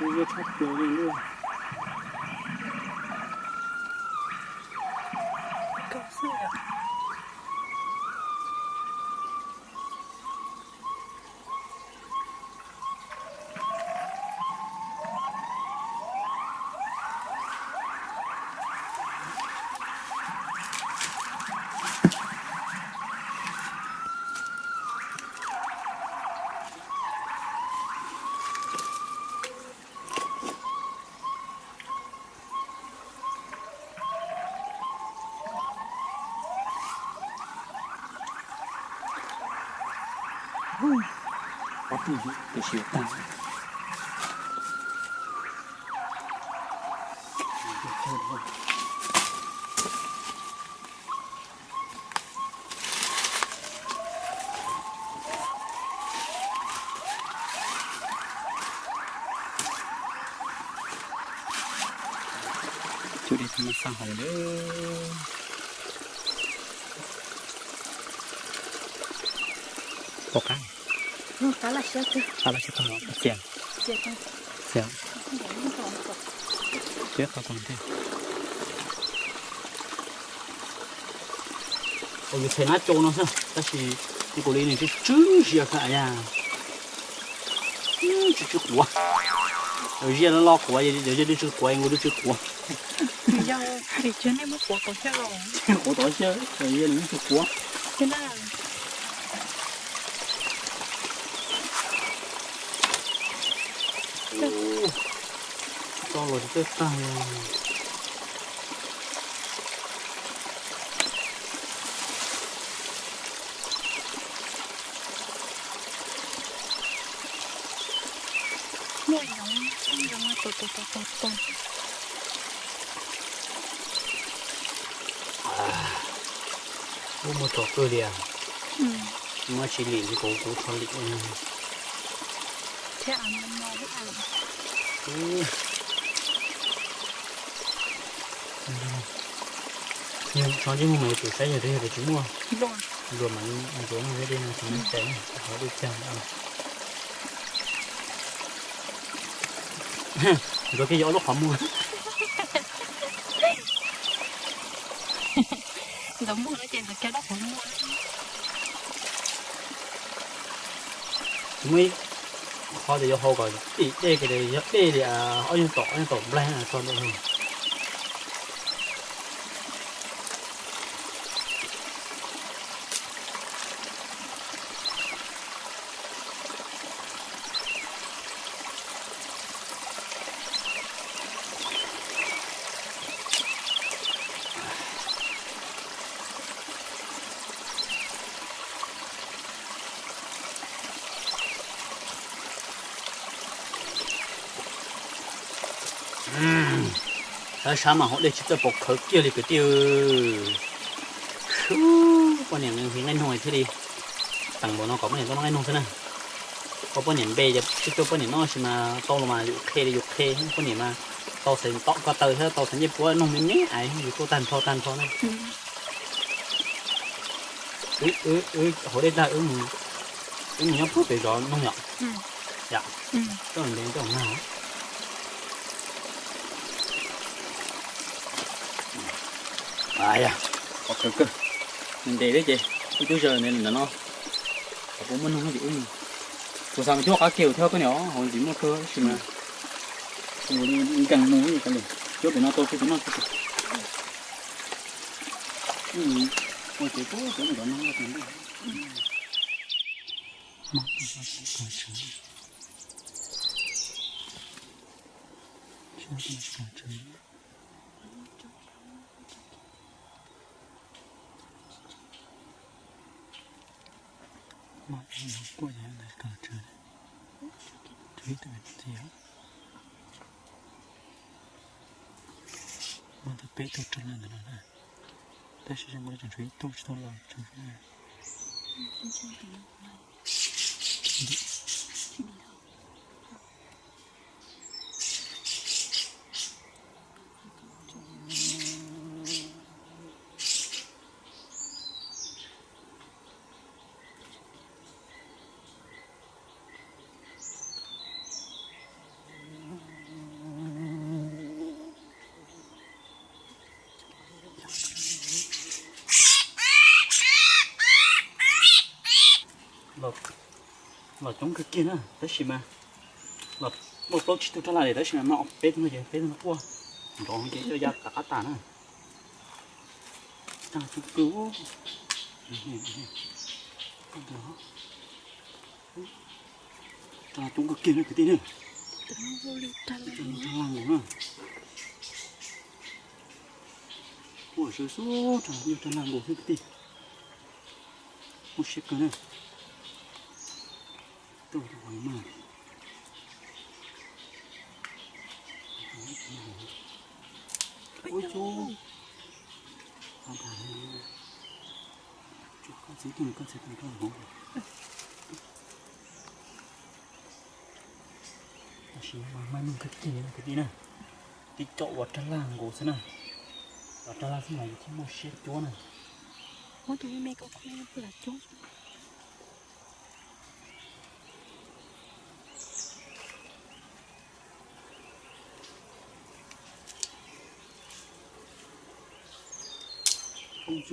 Ntau tshaj plaws li ntag. Ob peb yus tiam sis tag. Cov dej txhob muaj xab hauv lawm. Pom qab. Qab laj siab tag. Qab laj siab tag los txias. Txias tag. Txias. Txias qhov koom thiab. Yus txhais nab cau no xwb tab sis kuv li nws tsw tsw zias kawg yag. Tsw tsw quav. Zias los los quav, yog zias tsw tsw quav, nkaus tsw tsw quav. Yog, tsis nej muab quav tau xyab los. Quav tau xyab, zias nws tsw quav. Toj los tsis txawj tag li. Muaj yoov, yoov tus tus tus tus tus. Ub, muaj tso kawg li. Muab tsis lim li kuv, kuv tso lim. Thiab. Yog tso ntsej muag mas yuav tsum saib yog, yog tias tsis muaj luas mas ntxuav no thiab dej no tsis muaj cai, qhov dej cag. Ntxuav kiag yuav ob lub qhov muag. Ntxuav muag no ces ntxuav kiag lub qhov muag. Tsis muaj ib qho tias yuav hau kom dim dej kiag li, yog dej li ob nyuag tom, ob nyuag tom nplaig tso ntawm no. Sab sab mas haus dej tsis txawj pom khawv kiag li kwv tij. Poj niam nqhis nqaij noog thiaj li teem npaum no kom poj niam tau noj nqaij noog xwb na. Koj poj niam npe ces sib tuaj poj niam noj sis mas tau los mas yus qhia li yus qhia, poj niam mas tau xaiv tom ko taw thiab tau xaiv ncej puab noog me me ais yus tuaj tag nrho tag nrho na. Wb, wb haus dej tag wb mus, wb mus nyob puag pem zos noog yom. Yom, koj ntev koj mag. Yog, qhov kawg kawg, ntev thiab ces wb twb zaws ntev ntawm no, qhov puas muaj noog ces wb mus. Kuv xav mus cuab qab kiag thiab koj niam, hauv ntsis muaj kawg tab sis mas kuv nkees mus li, cuab pem no tau tsis tau noj tsis tau. Ua ces kuv cov no cov no. Kuj yog ntawd kom tsawg, tsawg ib tug tiag. Muaj ntawm peb tug rag laj ntawm no na, tab sis zoo nkaus li tseem tshuav ib tug tsis tau los tsawg xwb na. Los coob kawg kiag na tab sis mas los muaj plaub tsib tug rag laj li tab sis mas no peb tug no ces peb tug no quaj nrov ces coj ya rov qab tas na. Rag coob kawg, rag coob kawg kiag na kwv tij na. Rag laj nkaus na. Quaj sawv xub rag, rag laj nkaus xwb kwv tij. Muaj siab kawg na. Tuaj tus qhov mag. Ua cub. Koj txiv tuaj, koj txiv tuaj rau hauv. Tab sis mas maj neej kawg kiag kwv tij na. Tib co ua rag laj nkaus xwb na. Ua rag laj xwb mas yus thiaj muaj siab cuab na. Muab tus me me ko khuj lam coob. Ib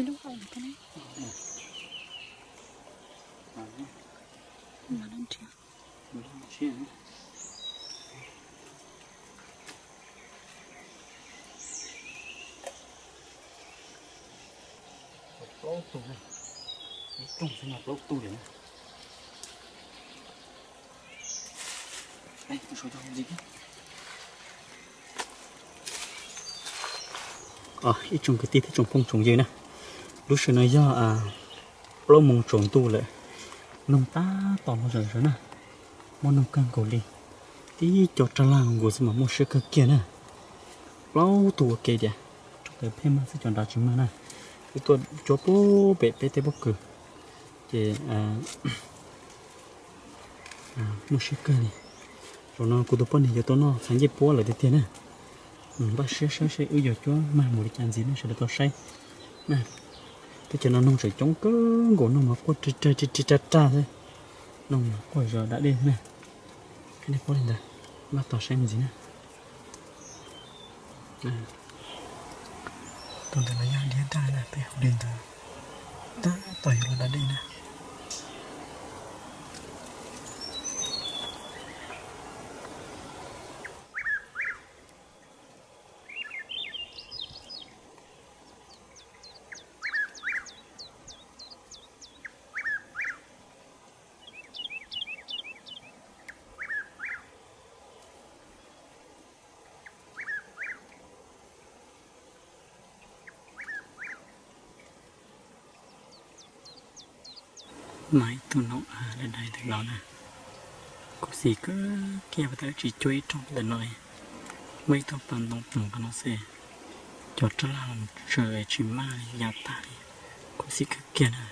lub hau no ne. Mas no nrhiav. Plaub tug, ib rooj xwb no plaub tug li. Ib tsoom kwv tij thiab tsoom phooj tsoom ywg na, lub sij hawm no yog plaub moos tsaus ntuj lawm, noog tab tom los zom zaws na, muaj noog kawg nkaus li, tib co raj laj nkaus xwb mas muaj siab kawg kiag na. Plaub tug ua ke tias, rau qhov pheej mag xwb cov nrad tsis mag na. Wb tuaj cuab pub pem peb tej pob kws, ces muaj siab kawg li. Zaum no kuv tus poj niam yuav tau noj txhais ncej puab lawm tiag tiag na. Npaj siab saib seb wb yuav cuab mag mus li cas ntxiv nej sawv daws tau saib na. Teb chaws no noog tseem coob kawg nkaus, noog mas quaj ri ri ri ri raj raj xwb. Noog mas quaj zom da dej na. Nej pom li ntawd, npaj tos saib mus ntxiv na. Tus ntawd los yog diab daj na, peb hu li ntawd, tab tom yuav los da dej na. Muaj ib tug nom av dai dai ntawm no na, khuv xim kawg kiag, tau tsis cuab ib rooj ntawm no. Muaj ib tug pas ntoo ploog qhov no xwb, cov raj laj los tsaws tsis mag li, ya tag li, khuv xim kawg kiag na.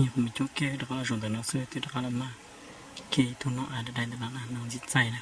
Yog kuv mus cuab kiag rov qab los zaum ntawm no xwb twb rov qab los mag kiag ib tug nom av dai dai ntawm no na, no ntxim txaij na.